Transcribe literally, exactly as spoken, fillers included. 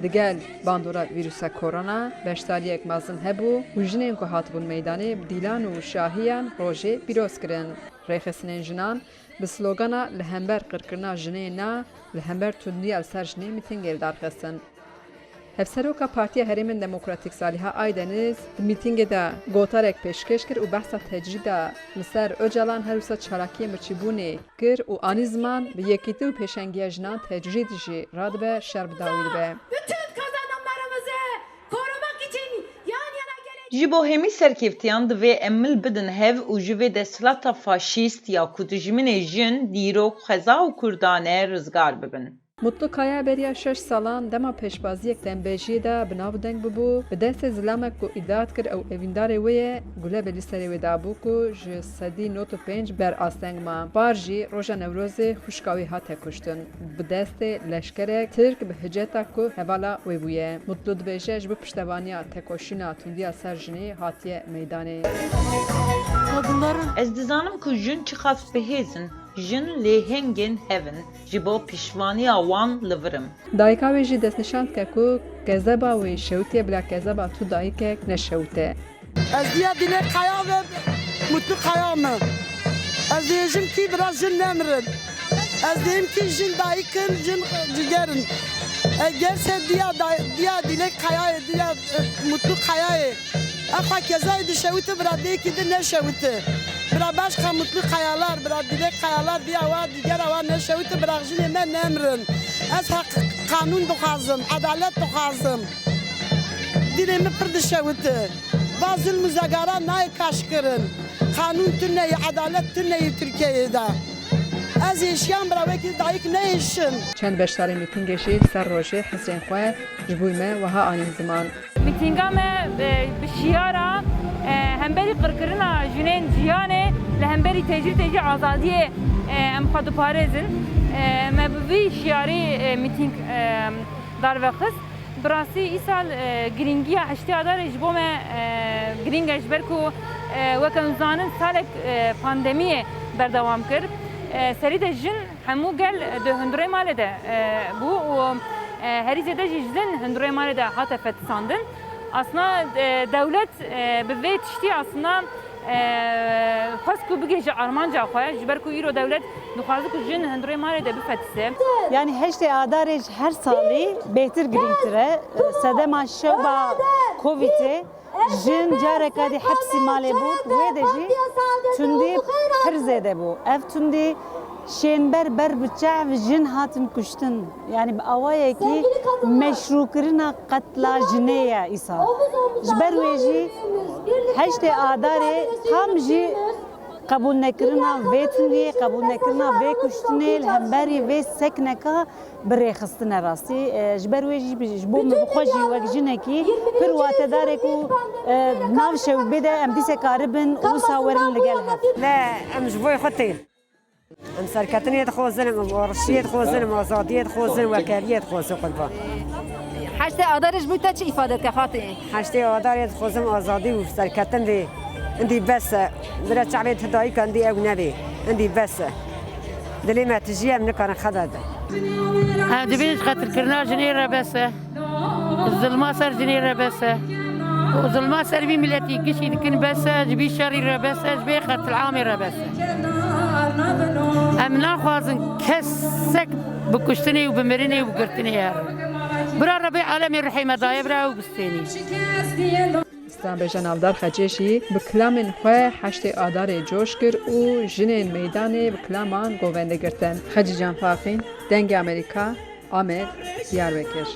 Digel bandora vîrusa korona beşdariyek mezin hebû û jinên ku hatibûn meydanê bi dîlan û şahiyan rojê pîroz kirin. Rêxistinên jinan bi slogana "Li hember qirkirina jinê na, li hember tundiya li ser jinê" mîtingê li dar xistin. Hevseroka Partiya Herêmên Demokratîk Saliha Aydeniz di mîtingê de gotarek pêşkêş kir û behsa tecrîda li ser Ocalan her wisa çalakiyên birçîbûnê kir û anî ziman bi yekîtî û pêşengiya jinan tecrîd jî radibe şer bi dawî dibe. Bütün kazanımlarımızı korumak için yan yana geleceğiz. Ji bo hemî serkeftiyan divê em mil bidin hev û ji vê desthilata faşîst ya ku dijminê jin, dîrok, xweza û kurdan e, rizgar bibin. Mutlu Kaya beriya şeş salan dema pêşbaziyek dengbêjiyê de bi nav û deng bûbû, bi destê zilamek ku îdia dikir ew evîndarê wê ye, gule bi li serê wê dabû ku ji sedî nod û pênc ber asteng ma. Par jî roja Newrozê xwişka wî hate kuştin. Bi destê leşkerek Tirk bi hiceta ku hevala wê bûye. Mutlu dibêje, ji bo piştevaniya tekoşîna tundiya ser jinê hatiye meydanê. Ez dizanim ku jin çiqas bihêz in. Jin lêhengên hev in. Ji bo piştevaniya wan li vir im. Dayika wê jî destnîşan dike ku kezeba wê şewitiye, bila kezeba tu dayikek neşewite. Ez diya Dîlek Kaya ve Mutlu Kaya me. Ez dibêjim kî bira jin nemirin. Ez dibêjim kî jin dayik in, jin ciger in. Eger se diya, diya Dîlek Kayayê, diya e, Mutlu Kayayê. Ew xwe kezayê dişewite, bira dêkî di neşewite. Bira başka Mutlu Kayalar, bira Dîlek Kayalar diya wa, digera wa neşewite, bira jinê me nemirin. Ez heq, qanûn dixwazim, edalet dixwazim. Dilê min pir dişewite. Va zulm û zegara nayê kaşkirin. Qanûn tune ye, edalet tune ye Tirkiyeyê de. Ez êşiyam bira wekî dayik neyêşim. Çend beşdarên mîtîngê jî li ser rojê hizrên xwe ji bo me wiha anîn ziman. Mîtînga me e, bi şiyara e, hemberî qirkirina jinên jiyanê li hemberî tecrîdê jî azadiyê e, em xwe diparêzin. E, me bi vî şiyarî e, mîtîng e, darve xist. Bi rastî îsal e, girîngiya heştê Adarê ji bo me e, girîng e, ji ber ku e, weke hûn zanin salek e, pandemiyê berdewam kir. E, serî de jin hemû gel di hundirê malê de e, bû û e, herî zêde jî jin hundirê malê de hate fetisandin. Asna e, dewlet e, bi vê tiştî asna e, xwest ku bigihîje armanca xwe, ji ber ku îro dewlet dixwaze ku jin hundirê malê de bifetise. Yanî heştê Adarê ji her salî bêhtir girîngtir e. Sedema şewba Covidê jin careka dî hepsî malê bû, wê de jî tundî pir zêde bû. Ev tundî şênber ber bi çav jin hatin kuştin. Yanî bi awayekî meşrûkirina qetla jinê ye îsal. Ji ber wê jî heştê Adarê tam jî qebûlnekirina vê tundiyê, qebûlnekirina vê kuştinê li hemberî vê sekneka bi rêxistine rastî. E, ji ber wê jî bi- ji bo min bi xwe jî wek jinekî pir watedarek û e, nav şewbê de em dîse karibin wisa werin li gel hev. Ne, em ji bo xwe tên. Em serketinê dixwazin, em arişiyê dixwazin, em azadiyê dixwazin, wekeriyê dixwazin qurban. Heştê Adarê ji bo te çi îfade dike Fatê? Heştê Adarê dixwazim azadî û serketin bê. Indî bes e. Bira çavê ti dayika indî ew nebê. Indî bes e. Dilê me tijî em nikarin xeberdin. Em dibên ji qetilkirina jinê re bes e. Zilma ser jinê re bes e. Û zilma ser vî miletî gişî dikin bes e, ji vî şerî re bes e, ji vê qetilamê re bes e. Em naxwazin kesek bi kuştinê û bi mirinê û bi girtinê herin. Bira Rebê alemê ruhê me daye, bira ew bistênî. Stranbêja navdar Xecê jî bi kilamên xwe heştê Adarê coş kir û jinên meydanê bi kilaman govende girtin. Xecî Canfaqî, Dengê Amerîka, Amed, Diyarbekir.